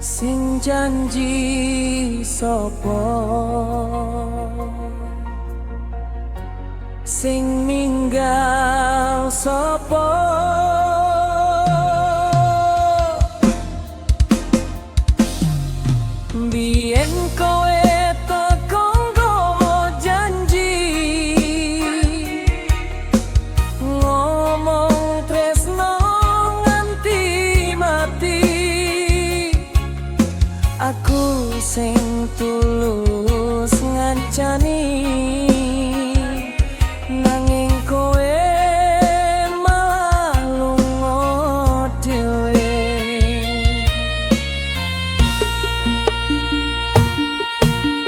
Sing janji sapa, sing ninggal sapa? Biyen kowe teko nggawa janji, ngomong tresno nganti mati. Aku sing tulus ngancani, nanging kowe malah lunga dhewe.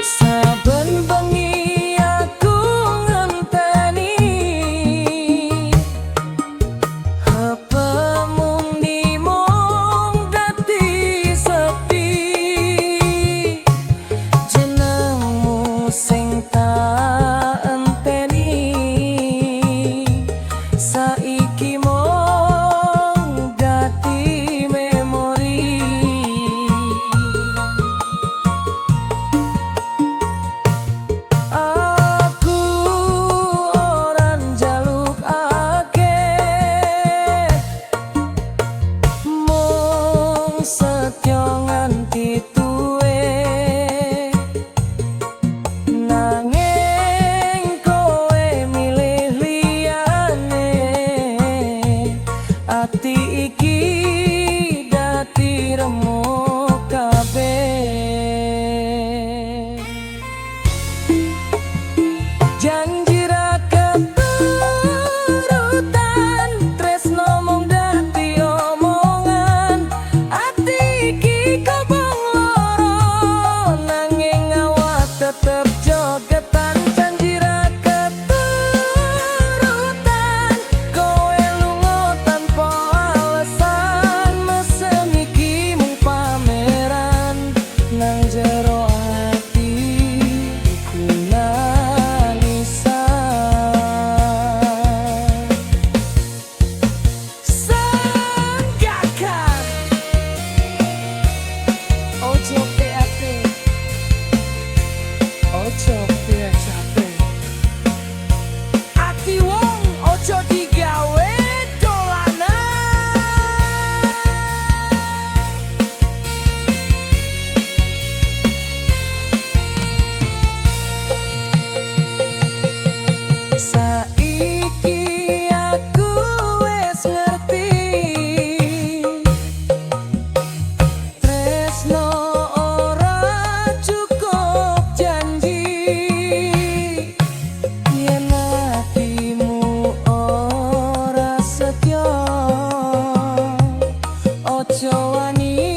Saben bengi aku ngenteni HP-mu mung dadi sepi. Jenengmu sing tak enteni saiki mung dadi memori. Aku ora njaluk akeh, mung setya nganti tuwe. Nanging kowe milih liyane, ati iki dadi remuk kabeh. Janji ra keturutan, tresno mung dadi omongan. Ati iki kobong lara, nanging awak tetep jogetan. Janji ra keturutan, kowe lunga tanpa alasan. Mesem iki mung pameran, nang jero ati ku nangisan. Senggakan Ojo PAP, ojo PHP. Ati wong ojo digawe dolanan. Saiki aku wis ngerti, tresno ora cukup janji. Yen atimu ora setya, ojo wani.